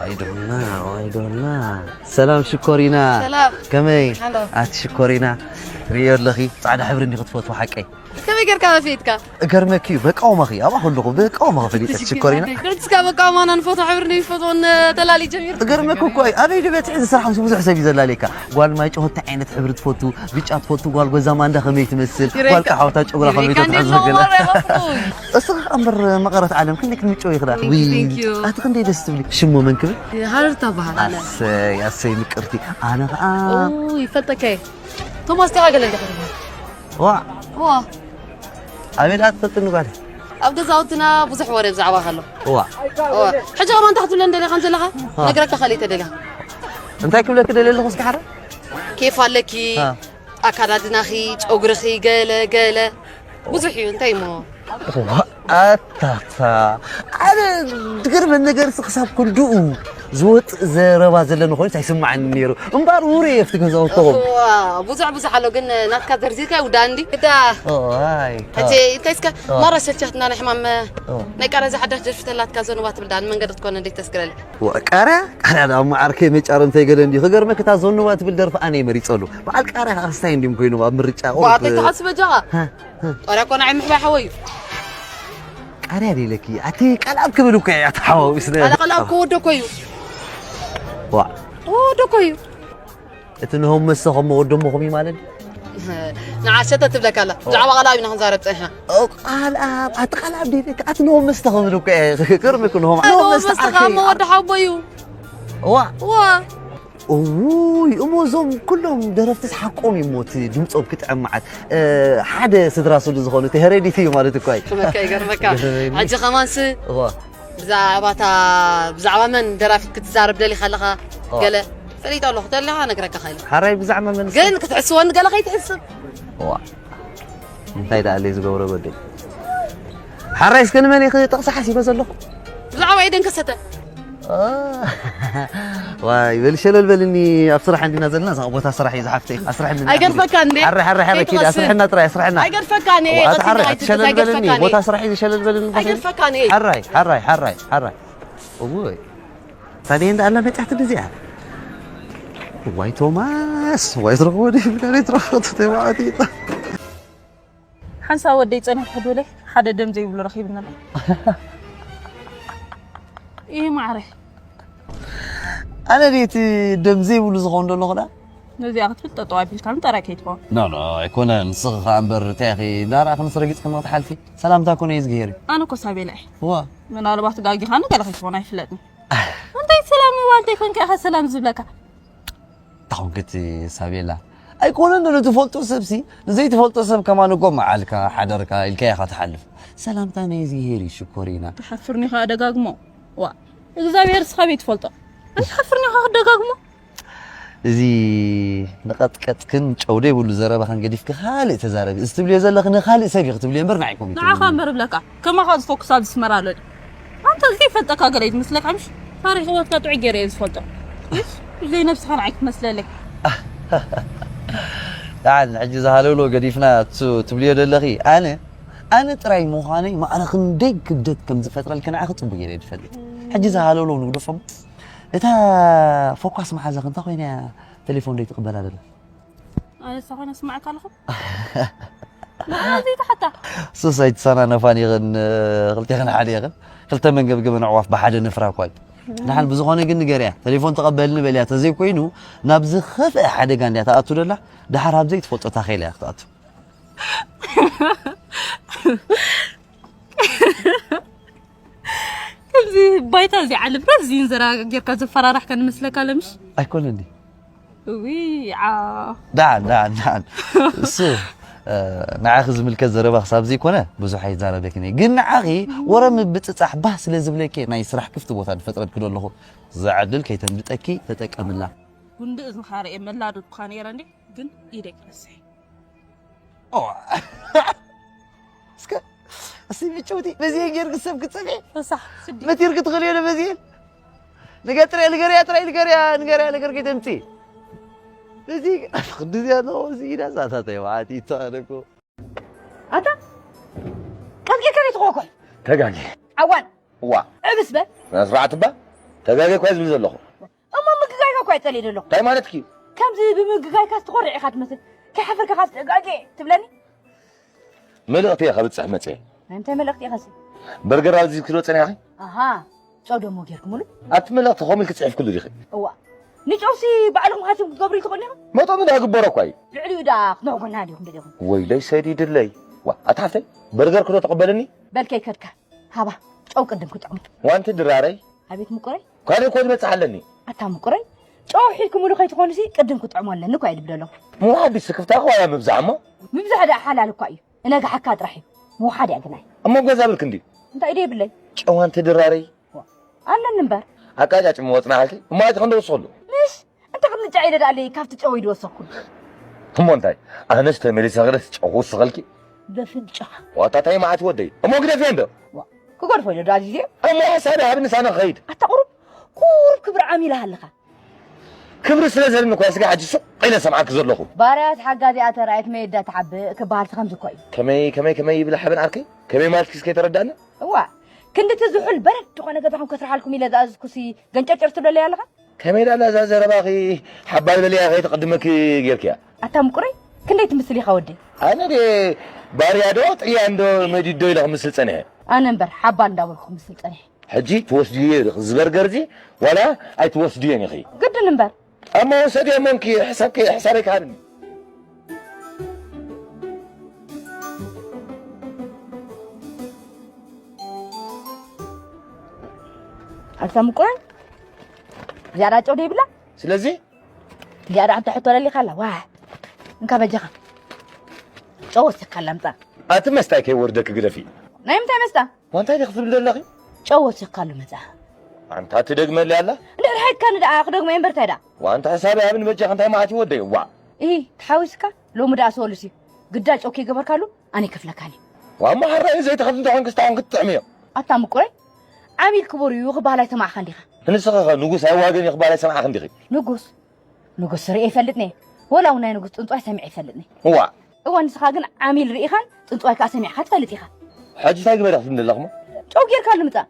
ኣይዶና፣ ኣይዶና። ሰላም ሽኮሪና። ሰላም። ከመይ? ሃሎ። ኣቲ ሽኮሪና፣ ርእዮ ኣለኺ፣ ጻዕዳ ሕብሪ እንዲ ክትፈትዎ ሓቀይ? ከመይ ጌርካ ኣፍሊጥካ? እገርመኪ እዩ፣ በቃውማኺ፣ ኣብኣ ከለኹ በቃውማኺ ፈሊጠ ሽኮሪና። ንስካ በቃውማና ንፈትዎ ሕብሪ ንፈትዎ ተላሊ ጀሚሩ። እገርመኪ እኮ እዩ፣ ኣበይ ድበትሒ ዝስራሕ ምስ ብዙሕ ሰብ እዩ ዘላልየካ። ጓል ማይ ጨወታ ዓይነት ሕብሪ ትፈቱ፣ ብጫ ትፈቱ፣ ጓል ጎዛማ እንዳ ከመይ ትመስል፣ ይረካ። ጓል ቀሓውታ ጨጉራ ከመይ ይረካ እንዴ ትሕዝ ነው ገለ። ማራ ይኸፍቱ። እስኻ እምበር መቐረት ዓለም ክንደይ ክንምጭው ይኽዳ። Thank you, thank you። ኣቲ ክንደይ ደስ ትብሊ። ሽሙ መን ክብል? ሃረርታ በሃል ኣነ። ኣሰይ፣ ኣሰይ ምቅርቲ። ኣነ ኸዓ ኡ፣ ይፈልጠካ እየ። ቶማስ ዲኻ ገለ እንዲኻ ትበሃል? ዋ። ዋ። ኣበይ ደኣ ትፈልጥኒ ጓለይ? ኣብ ገዛውትና ብዙሕ ወረ ብዛዕባኻ ኣሎ። ዋ። ዋ። ሕጂ ከማን እንታይ ክትብለኒ ደሊኻ እንተ ዘለኻ? ዋ። ነግረካ ካልእ ተደሊኻ። እንታይ ክብለኪ ደልየ ኣለኹ እስኪ ሓደ? ኬፍ ኣለኪ፣ ዋ። ኣካዳድናኺ፣ ጨጉርኺ፣ ገለ ገለ። ብዙሕ እዩ፣ እንታይ እሞ? ዋ፣ ኣታታ። ኣነ ዝገርመን ነገር ሲ ክሳብ ክንድኡ ዝወጽእ ዘረባ ዘለኒ ኮይኑ ኣይስምዓኒ ነይሩ። እምበኣር ውሩይ እየ ኣብቲ ገዛውትኹም። ዋ፣ ብዙሕ ብዙሕ ኣሎ፣ ግን ናትካ ዘርዚርካ ይውዳእ እንዲ። ግዳ። ኦይ፣ ሕጂ እንታይ እስከ ኦ። ማራ ሰልቻትና ናይ ሕማም ኦ። ናይ ቃረዛ ሓዳሽ ደርፊ ተላትካ ዘንዋ ትብል ደኣ ንመንገዲ ክትኮነ እንዴት ተስግረለይ? ዋ፣ ቃርያ? ቃርያ ደኣ እሞ ዓርከይ መጫር እንታይ ገለ እንዲ። ክገርመክ እታ ዘንዋ ትብል ደርፊ ኣነ እየ መሪጸሉ። በዓል ቃርያ ከዓ ክስታይ እንዲም ኮይኑ ኣብ ምርጫ ዋ፣ ቁሩብ እንታይ ትሓስብ በጃኻ? ሃ፣ ሃ። ቃርያ እኮ ንዓይ ምሕባይ ሓወይ እዩ። ቃርያ ደይለኪ፣ ኣቲ ቀልኣብ ክብል እኮ እያ ተሓዋዊስና። ቀልኣብ ክወዶ እኮ እዩ። ዋ። ክወዶ እኮ እዩ። እቲ ንሆም መስተ ከም መወደሞኹም እዩ ማለት? ንዓ ሸተ ትብለካ ኣላ። ብዛዕባ ቀልኣብ ኢና ክንዛረብ ጸኒሕና። ኦ፣ ቀልኣብ፣ ኣቲ ቀልኣብ ደይለኪ፣ ኣቲ ንሆም መስተ ክብል እኮ እያ። ክገርመክ ንሆም፣ ንሆም ንሆም መስተ መስተ ዓርከይ ከዓ እዩ። መወዲ ሓቦ እዩ። ዋ። ዋ። እውይ፣ እሞ እዞም ኩሎም ደረፍትስ ሓቆም እዩ እሞ እቲ ድምፆም ክጥዕም መዓት። እ፣ ሓደ ስድራ ስሉ ዝኾኑ እቲ ሄሬዲቲ እዩ ማለት እኮ እዩ። ይገርመካ፣ ይገርመካ። ገረመኒ። ሕጂ ከማንስ እዋ። ብዛዕባ እታ፣ ብዛዕባ መን ደራፊት ክትዛረብ ደሊኻ ኣለኻ? እዋ። ገለ ፈሊጦ ኣለኹ፣ ተለኻ ነግረካ ኸይለ። ሓራይ ብዛዕባ መን? ግን ክትሕስወኒ ገለ ከይትሕስብ። እዋ። እንታይ ደኣ ኣለይ ዝገብሮ በደይ? ሓራይ እስከ ንመን ኢኺ ጥቕሲ ሓሲበ ዘለኹ? ብዛዕባ ኤደን ከሰተ። ኦ፣ ዋይ፣ በል ሸለል በልኒ፣ ኣብ ስራሕ እንዲና ዘለና፣ እዛ ቦታ ስራሕ እዩ ዝሓፍተይ። ኣብ ስራሕ እንዲና ኣይገድፈካ እንዴ? ሓራይ፣ ሓራይ፣ ሓራይ፣ ኪድ፣ ከይትቐስን። ኣስርሕና ጥራይ፣ ኣስርሕና። ኣይገድፈካ እኔ፣ ኦ፣ ኣታ ቀስን ሓራይ፣ ኣይትግደፍ፣ ሸለል በልኒ፣ ኣይገድፈካ እኔ። ቦታ ስራሕ እዩ ሸለል በልኒ፣ ኣይገድፈካ እኔ። ሓራይ፣ ሓራይ፣ ሓራይ፣ ሓራይ። እውይ። ታዲያ እንዳ ኣላ መጫሕቲ ብዚኣ። ዋይ ቶማስ፣ ዋይ ትረኽቦ ድዩ? ብዳለይ ትረኽቦ፣ ተባዕቲ። ሓንሳብ ወደይ ጸኒሑ ክድውለይ ሓደ ደም ዘይብሉ ረኺብኒ ኣሎ። ይህ ማዕረ። ኣነ ድየ እቲ ደም ዘይብሉ ዝኸውን ዘሎ ኽዳ? ነዚኣ ክትብል ጠጠው ኣቢልካ ምጠራይ ከይትኸውን። ኖ፣ ኖ፣ ኣይኮነን። ንስኺ ኸኣ እምበር እንታይ ኢኺ እንዳረኣኽንስ ረጊጽክኒ ክትሓልፊ? ሰላምታ እኮ ነይ ዝግሄር እዩ። ኣነ እኮ ሳቤላ እየ። እዋ። ምናልባት ጋጊኻኒ ገለ ከይትኾን ኣይፍለጥን። እንታይ ሰላም ምባል እንተይኮንካ ኢኻ ሰላም ዝብለካ? ታኹንክቲ ሳቤላ። ኣይኮነን ዶ ንትፈልጦ ሰብሲ፣ ንዘይትፈልጦ ሰብ ከማን እኮ መዓልካ፣ ሓደርካ ኢልካ ኢኻ ትሓልፍ። ሰላምታ ናይ እግዚኣብሔር እዩ፣ ሽኮሪና። ትሓፍርኒ ኢኻ ደጋግሞ። ዋ፣ እግዚኣብሔር ስኻ ቤት ትፈልጦ። ኣይትሓፍርኒ ኢኻ ክደጋግሞ? እዚ ንቐጥቀጥክን ጨው ዘይብሉ ዘረባኽን ገዲፍኪ ካልእ ተዛረቢ። እዚ ትብልዮ ዘለኺ ንኻልእ ሰብ ኢኺ ትብልዮ እምበር ንዓይ ኮሚት ንዓኻ እምበር እብለካ። ከማኻ ዝፎኩስ ኣብዚ ስመራ ኣሎ ድዩ? ኣንተ ዘይፈልጠካ ገለ እዩ ዝመስለካ ምሽ? ታሪኽ ህይወትካ ጥዑይ ገይረ እየ ዝፈልጦ። እሽ? ብዘይ ነብስኻ ንዓይ ክትመስለለይ። ደሓን ሕጂ ዝሃለውሎ ገዲፍና እሱ ትብልዮ ዘለኺ ኣነ፣ ኣነ ጥራይ ምዃነይ ማዕረ ክንደይ ክብደት ከም ዝፈጥረልኪ ንዓኺ ጽቡቕ ገይረ እየ ዝፈልጥ። ሕጂ ዝሃለውሎ ንግደፎም። እታ ፎኳስ መሓዛኺ እንታይ ኮይና እያ ተሌፎን ዘይትቕበላ ዘላ? ኣነ ንሳ ኮይነ ስማዓካ ኣለኹ። ንዓና ዘይተሓታ። ሱስ ኣይትሰናነፋን ኢኽን፣ ክልቴኽን ሓደ ኢኽን። ክልተ መንገብገበን ኣዕዋፍ ብሓደ ንፍራ እኳ እዩ። ደሓን ብዝኾነ ግን ንገርያ፣ ተሌፎን ተቐበልኒ በልያ፣ ተዘይኮይኑ ናብ ዝኸፍአ ሓደጋ እንድያ ትኣቱ ደላ፣ ደሓር ኣብ ዘይትፈልጦ ታኼላ እያ ክትኣቱ። ከምዚ ባይታ እዚ ዓለም ራስ እዚ እንዘራ ጌርካ ዘፈራራሕካ ንመስለካ ለምሽ? ኣይኮነን ድዩ? እዊ፣ ዓ። ደሓን፣ ደሓን፣ ደሓን። እሱ፣ እ፣ ንዓኺ ዝምልከት ዘረባ ክሳብ ዘይኮነ ብዙሕ ኣይዛረበክን እየ። ግን ንዓኺ ወረ ምብጽጻሕ ባህ ስለ ዝብለኪ ናይ ስራሕ ክፍቲ ቦታ ዝፈጥረልኪ ዶ ኣለኹ? እዛ ዕድል ከይተምልጠኪ ተጠቀምላ። ጉንዲ እዝንኻ ርእየ መላዶ እኳ ነይረ እንዴ? ግን ኢደይ ክነስሕ። ኦ። እስከ፣ እስቲ ምጭውቲ፣ በዚ ጌርክ ሰብ ክትጸንሒ? እሳ፣ ስዲ። መቲርክ ትኽእልዮ ዶ በዚ? ንገር ጥራይ፣ ንገርያ ጥራይ፣ ንገርያ፣ ንገርያ፣ ነገር ከይተምጺ። በዚ፣ ቅዱስ ያለው፣ እዚ ኢዳ ዛታት፣ ኣይ፣ ዋዓት፣ ይተዋለኩ። ኣታ፣ ቀልቂልካ ዘይትኾኮል። ተጋጊ። ዓዋን። ዋ። ዕብስ በል። ስነ ስርዓት እባ። ተጋገ እኳ ዝብል ዘለኹ። እሞ ምግጋይካ እኳ ይጸልእ ዘለኹ። እንታይ ማለትኪ እዩ? ከምዚ ብምግጋይካ ዝተኾርዕ ኢኻ ትመስል። ከይሓፈርካ ካብ ተጋገ ትብለኒ? መልእኽቲ እየ ከብጽሕ መጽየ። ናይ እንታይ መልእኽቲ ኢኻ ሲ? በርገር ኣብዚ ክትበ ጸኒኻ? ኣሃ። ጨው ደሞ ጌርኩምሉ? ኣብቲ መልእኽቲ ከምኡ ኢልኪ ጽሒፍክሉ ዲኺ? እዋ። ንጨውሲ ባዕልኹም ሃቲም ክትገብሩ ይትኽእሉ ኢኹም? መጠኑ ዳ ግበሮ እኳ እዩ። ልዕሊኡ ዳ ክትነዕጎና ዲኹም ደሊኹም? ወይለይ ሰዲድለይ። ዋ ኣታ ሓፍተይ በርገር ክዶ ተቐበለኒ? በልከይ ከድካ ሃባ ጨው ቅድም ክጥዕሙ። ዋንቲ ድራረይ። ኣቤት ምቁረይ። ካልእ እኮ ዝበጽሕ ኣለኒ። ኣታ ምቁረይ ጨው ሒድኩምሉ ከይትኾኑሲ ቅድም ክጥዕሙ ኣለኒ እኳ እዩ ድብል ኣለኹ። ምውሓድ ድዩ ስክፍታ እኮ ዋላ ምብዛሕ እሞ? ምብዛሕ ደኣ ሓላል እኳ እዩ። እነግሓካ ጥራሕ እዩ። ምውሓድ እያ ግናይ። እሞ ገዛ ብልክ እንድዩ። እንታይ ኢደ የብለይ። ጨው ኣንቲ ድራረይ። ኣለኒ እምበር። ኣቃጫጭ ምወፅና ሃልኪ እሞ ኣይቲ ክንዶ ወስኸሉ። ምሽ እንተ ቅድሚ ጨው ኢለ ደኣለይ ካብቲ ጨው ኢደ ወሰኽኩሉ። እሞ እንታይ ኣነስ ተመሊሰ ክደስ ጨው ክውስኸልኪ። በፍንጫኻ። ዋታታይ መዓት ወደይ እሞ ግደፍዮ እንዶ። ክገድፎ ኢለ ዶ ኣዚዘ። እሞ ሓሳብ ሃብኒ ሳነ ክኸይድ። ኣታ ቁሩብ ቁሩብ ክብሪ ዓሚላ ሃለኻ። ክብሪ ስለ ዘለኒ እኮ ስጋ ሕጂ ሱቕ ኢለ ሰምዓኪ ዘለኹ። ባርያ ተሓጋዚኣ ተራእየት መየዳ ትሓብእ ክበሃል ከምዚ እኮ እዩ። ከመይ ከመይ ከመይ ይብል ሓበን ዓርከይ? ከመይ ማለትኪ እስከ ኣይተረዳእኒ። እዋ ክንዲ እቲ ዝሑል በረድ ዝኾነ ገዛኹም ከስርሓልኩም ኢለ ዝኣዘዝኩሲ ገንጨርጨር ትብለለይ ኣለኻ? ከመይ ዳላ እዛ ዘረባኺ ሓባል በሊያ ከይትቕድመኪ ጌርክያ። ኣታ ምቁረይ ክንደይ ትምስል ኢኻ ወደይ? ኣነ ድየ ባርያ ዶ ጥልያን ዶ መዲድ ዶ ኢለ ክምስል ጸኒሐ? ኣነ እምበር ሓባል እንዳበልኩ ክምስል ጸኒሐ። ሕጂ ትወስድዮ ኢኺ ዝበርገር እዚ ዋላ ኣይትወስድዮን ኢኺ? ግድን እምበር። እሞ ውሰድዮ እሞ እንኪ ሕሳብኪ ሕሳበይ ክሃብኒ። ኣታ ምቁራን ዝያዳ ጨው ደይብላ። ስለዚ ዝያዳ ሓንቲ ሕቶ ለሊኻ ኣላ ዋ። እንካ በጃኻ ጨው ወሲኽካ ኣላ ምጻእ። ኣቲ መስታይ ከይወርደኪ ግደፊ። ናይ ምንታይ መስታ? ዋንታይ ዲኺ ትብሊ ዘለኺ? ጨው ወሲኽካሉ መጻ። ኣንታ ትደግመሊ ኣላ? እንድሕር ሓይካኒ ደኣ ክደግሞ እየ እምበር እንታይ ደኣ? ዋንታ ሕሳብ ሃብኒ በጃኺ እንታይ መዓት እዩ ወደይ ዋዕ። እሂ ተሓዊስካ ሎሚ ደኣ ሰወሉስ እዩ። ግዳ ጨው ከይገበርካሉ ኣነ ኣይከፍለካን እየ። ዋሞ ሓራይ ዘይትኸፍሊ እንተኾንኪ እስታኹን ክትጥዕምዮ። ኣታ ምቁረይ ዓሚል ክቡር እዩ ክበሃል ኣይሰማዕኻን ዲኻ? ንስኺ ኸ ንጉስ ኣይዋገን እዩ ክበሃል ኣይሰማዕኽን ዲኺ? ንጉስ ንጉስ ርእየ ይፈልጥ ነየ። ወላ እውን ናይ ንጉስ ጽንጽዋይ ሰሚዐ ይፈልጥ ነየ። ዋዕ እወ ንስኻ ግን ዓሚል ርኢኻን ጽንጽዋይ ከኣ ሰሚዕካ ትፈልጥ ኢኻ። ሕጂ እንታይ ግበሪ ክትብሊ ኣለኽሞ? ጨው ጌርካሉ ምጻእ።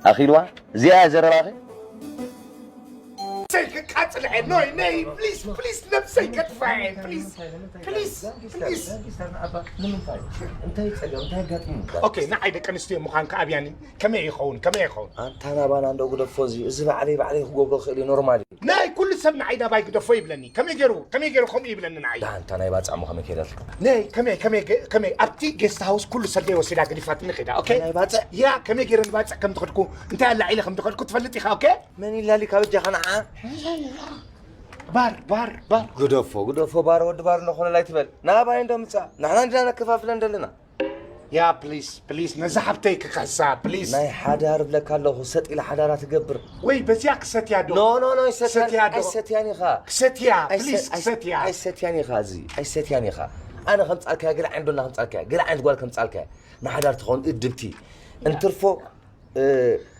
ኣኺልዋ እዚኣ እያ ዘረባኺ? ነብሰይ ክቃጽል እየ ኖይ ነይ ፕሊስ ፕሊስ ነብሰይ ከጥፋ እየ ፕሊስ ፕሊስ ፕሊስ እንታይ ጸገም እንታይ ኣጋጢሙ ኦኬ ንዓይ ደቂ ኣንስትዮ ምዃንካ ኣብያኒ ከመይ ይኸውን ከመይ ይኸውን ኣንታ ናባና እንዶ ግደፎ እዚ እዚ ባዕለይ ባዕለይ ክገብሮ ክእል እዩ ኖርማል እዩ ናይ ኩሉ ሰብ ንዓይ ናባይ ግደፎ ይብለኒ ከመይ ገይሩ ከመይ ገይሩ ከምኡ ይብለኒ ንዓይ ዳንታ ናይ ባጻዕ ምዃኑ ከይደልካ ነይ ከመይ ከመይ ከመይ ኣብቲ ጌስት ሃውስ ኩሉ ሰደይ ወሲዳ ገዲፋትኒ ከይዳ ኦኬ ናይ ባጽዕ ያ ከመይ ገይረ ንባጽዕ ከም ትኸድኩ እንታይ ኣላዒለ ከም ትኸድኩ ትፈልጥ ኢኻ ኦኬ መን ኢላሊ ካብ እጃኻ ንዓ ባር ባር ባር ግደፎ ግደፎ ባር ወዲ ባር እንዶ ኮለል ኣይትበል ናባይ እንዶ ምጻእ ንሕና እንዲና ነከፋፍለን ዘለና ያ ፕሊስ ፕሊስ ነዛ ሓብተይ ክኸሳ ፕሊስ ናይ ሓዳር ብለካ ኣለኹ ሰጥ ኢላ ሓዳራ ትገብር ወይ በዚያ ክሰትያ ዶ ኖ ኖ ኖ ይሰትያን ሰትያ ዶ? ኣይሰትያን ኢኻ ክሰትያ ኣይሰ- ፕሊስ ኣይሰ- ክሰትያ ኣይሰትያን ኢኻ እዚ ኣይሰትያን ኢኻ ኣነ ከምፃልካያ ገለ ዓይነት ዶና ከምፃልካያ ገለ ዓይነት ጓል ከምፃልካያ ንሓዳር ትኸውን እድብቲ እንትርፎ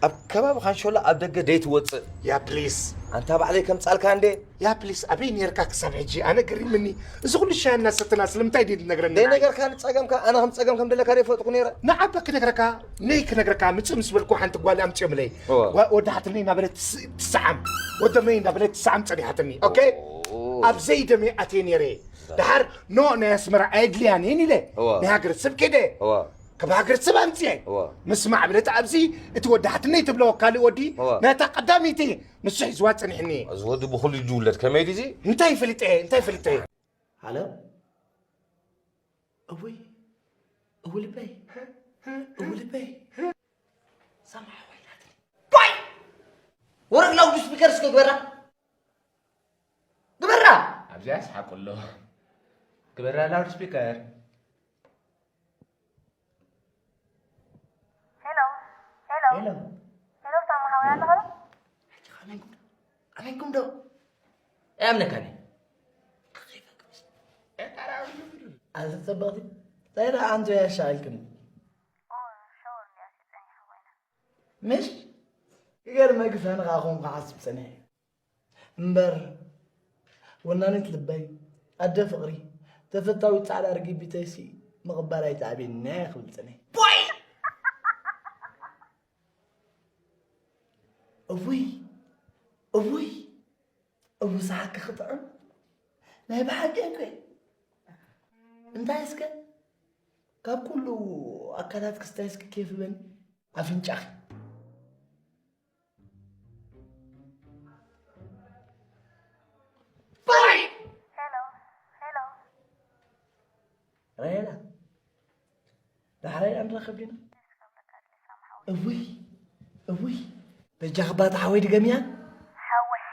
ኣብ ከባቢ ካንሾላ ኣብ ደገ ደይትወፅእ ያ ፕሊስ ኣንታ ባዕለይ ከምፃልካ እንዴ ያ ፕሊስ ኣበይ ነርካ ክሳብ ሕጂ ኣነ ገሪምኒ እዚ ኩሉ ሻሂ እናሰተና ስለምንታይ ድዩ ትነግረኒ ደይ ንዓይ? ነገርካ ንፀገምካ ኣነ ከም ፀገም ከም ደለካ ደይ ፈልጥኩ ነይረ ንዓበ ክነግረካ ነይ ክነግረካ ምፅእ ምስ በልኩ ሓንቲ ጓል ኣምፅኦምለይ እወ። ጓ- ወዳሓትኒ እናበለት ትስ- ትሰዓም ወደመይ እናበለት ትሰዓም ፀኒሓትኒ ኦኬ ኣብ ዘይደመ ኣትየ ነይረ ደሓር ኖ ናይ ኣስመራ ኣየድልያን እየን ኢለ እወ። ናይ ሃገር ሰብ ከደ እወ ካብ ሃገር ሰብ ኣምፅኤ እወ። ምስ ማዕብለት ኣብዚ እቲ ወዲ ሓትነይ ትብሎ ካልእ ወዲ እወ። ነታ ቀዳመይቲ ንሱ ሒዝዋ ፀኒሕኒ እዚ ወዲ ብኹሉ እዩ ዝውለድ ከመይ ድዚ እንታይ ፈሊጠ እንታይ ፈሊጠ ሃሎ እውይ እው ልበይ እው ልበይ ሰማዕ ወይላትኒ ባይ ወረግ ላውድ ስፒከር እስከ ግበራ ግበራ ኣብዚኣ ስሓቁ ኣሎ ግበራ ላውድ ስፒከር ሄሎ ሄሎ ሄሎ ሄሎ ሳማ ሓወይ ኣለኻ ዶ? ሕጂ ከመይኩም ዶ? ከመይኩም ዶ? ኣያምነካኒ ኣንተ ጸበቕቲ እንታይ ደኣ ኣንቱ ያሻልክን ምሽ ክገርመ ግፈ ንኻኹም ክሓስብ ጸኒሐ እምበር ወናኒት ልበይ ኣደ ፍቕሪ ተፈታዊት ጻዕዳ ርግቢተይሲ ምቕባል ኣይትኣብየኒ ክብል ጸኒሐ። እውይ እውይ እውይ፣ ሰሓቂ ክጥዕም ናይ ብሓቂ እኮ። እንታይ እስከ ካብ ኩሉ ኣካላት ክስታይ እስኪ ኬፍ በኒ ኣፍንጫኺ። ሄሎ ሄሎ። ራሄላ፣ ዳሕራይ ኣንረኸብ ዲና? እውይ እውይ፣ በጃኺ ባታ ሓወይ ድገምያ። ሓወይ፣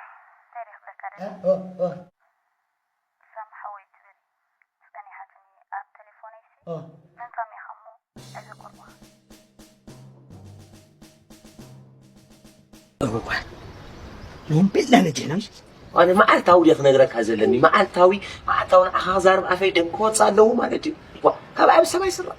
እንታይ ደኣ ክብለካ ደኣ? እ፣ ኦ፣ ኦ። ሳሚ ሓወይ ትብል ጸኒሓትኒ ኣብ ቴሌፎነይሲ። ኦ። መን ከም ኢኻ እሞ እዚ ቁርባ። እዋ፣ ሎምቤላ ነጀና። ኣነ መዓልታዊ ድየ ክነግረካ ዘለኒ? መዓልታዊ፣ መዓልታዊ ንዓኻ ክዛረብ ኣፈይ ደም ክወጽእ ኣለዎ ማለት እዩ። ዋ፣ ካብ ዓቢ ሰብኣይ ስራሕ፣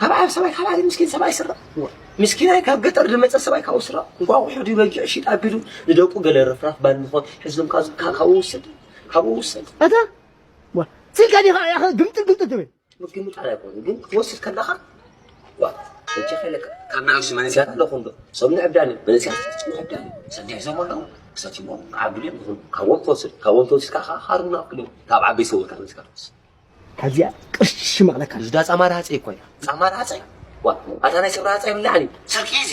ካብ ዓቢ ሰብኣይ፣ ካብ ዓቢ ምስኪን ሰብኣይ ስራሕ። ዋ፣ ምስኪናይ ካብ ገጠር ዝመጸ ሰብኣይ ካብኡ ስራሕ። እንቋቑሖ ድዩ በጊዕ ሽጥ ኣቢሉ ንደቁ ገለ ርፍራፍ ባኒ ኾን ሒዝሎም ካብ፣ ካብ፣ ካብኡ ውሰድ፣ ካብኡ ውሰድ። ኣታ፣ ዋ፣ ስልካ ዲኻ ያኸ ግምጥል ግምጥል ትብል? ምግምጣል ኣይኮነን፣ ግን ክትወስድ ከለኻ፣ ዋ፣ በጃኻ ኢለካ፣ ካብ ንኣሽቱ መንእሰያት ኣለኹ እንዶ፣ ሰብ ንዕብዳን እዩ፣ መንእሰያት ንዕብዳን እዩ፣ ሰብ ሒዞም ኣለዉ፣ ክሰትይዎም፣ ክዓብድሉ እዮም ዝኽእሉ። ካብኦም ትወስድ፣ ካብኦም ተወሲድካ ኸዓ ሃሩና ክልኦም፣ ካብ ዓበይቲ ሰብኡት መሲልካ ትወስድ። ካብዚኣ ቅርሺ ሽመቕለካ። እዚ ዳ ጻማ ረሃጸይ እኮ እያ። ጻማ ረሃጸይ? ዋ፣ ኣታ ናይ ሰብ ረሃጸይ ይብላዕን እዩ። ስርቂ እዚ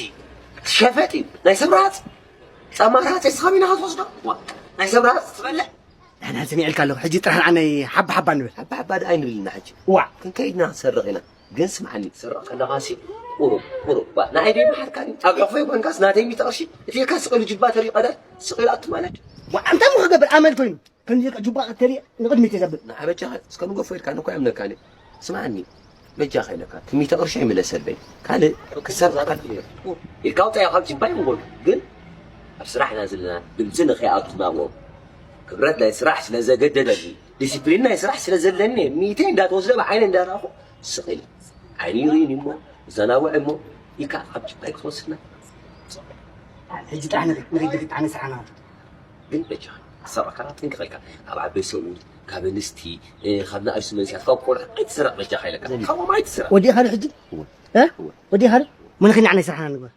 ሸፈጥ እዩ። ናይ ሰብ ረሃጽ፣ ጻማ ረሃጸይ ንስኻ ዲኻ ትወስዶ? ዋ፣ ናይ ሰብ ረሃጽ ትበልዕ? ንሕና ስሚዐልካ ኣለኹ። ሕጂ ጥራሕ ንዓናይ ሓባ ሓባ ንብል። ሓባ ሓባ ደኣ ኣይንብል ኢና ሕጂ። ዋዕ! ክንከይድ ኢና ክንሰርቕ ኢና። ግን ስምዓኒ፣ ክትሰርቕ ከለኻሲ ቁሩብ፣ ቁሩብ፣ ባ፣ ንዓይ ደይመሓርካኒ። ኣብ ሕቑፈይ ኮንካስ ናተይ ሚእቲ ቅርሺ እትየካ ስቕ ኢሉ ጅባ ተሪኡ ቀዳል፣ ስቕ ኢሉ ኣቱ ማለት። ዋዕ! እንታይ እሞ ክገብር ኣመል ኮይኑ? ከምዚ ኢልካ ጅባ ተሪኡ ንቕድሚት እየ ዘብል። ንዓ በጃኻ እስከ ንገፎ ኢልካ፣ ኣነ እኮ ኣይኣምነካን እየ። ስምዓኒ፣ በጃኻ ኢለካ፣ እቲ ሚእቲ ቅርሺ ኣይምለሰለይ። ካልእ ክሰርቕ ካልእ ኢልካ ኣውጻዮ ካብ ጅባይ ምበሉ። ግን ኣብ ስራሕ ኢና ዘለና፣ ድምጺ ንኸይኣቱ ናብኦም። ክብረት ናይ ስራሕ ስለ ዘገደደኒ፣ ዲሲፕሊን ናይ ስራሕ ስለ ዘለኒ፣ ሚእተይ እንዳተወስደ ብዓይነ እንዳረኣኹ ስቕ ኢለ። ዓይኑ ይርእይን እሞ፣ ዘናውዕ እሞ፣ ኢልካ ኣብ ጅባይ ክትወስድና። ሕጂ ጥራሕ ንኺድ፣ ንኺድ፣ ንኺድ፣ ኣነ ስራሕ ናቱ። ግን በጃኻ፣ ክሰርቕ ከላ ጥንቅቕ ኢልካ፣ ካብ ዓበይቲ ሰብኡት፣ ካብ ኣንስቲ፣ እ፣ ካብ ንኣሽቱ መንእሰያት፣ ካብ ቆልዑ ኣይትስረቕ በጃኻ ኢለካ። ካብኦም ኣይትስረቕ። ወዲእኻ ዶ ሕጂ? እወ። እ? እወ። ወዲእኻ ዶ? መን ኺድ ንዓና ስራሕና ንግበር?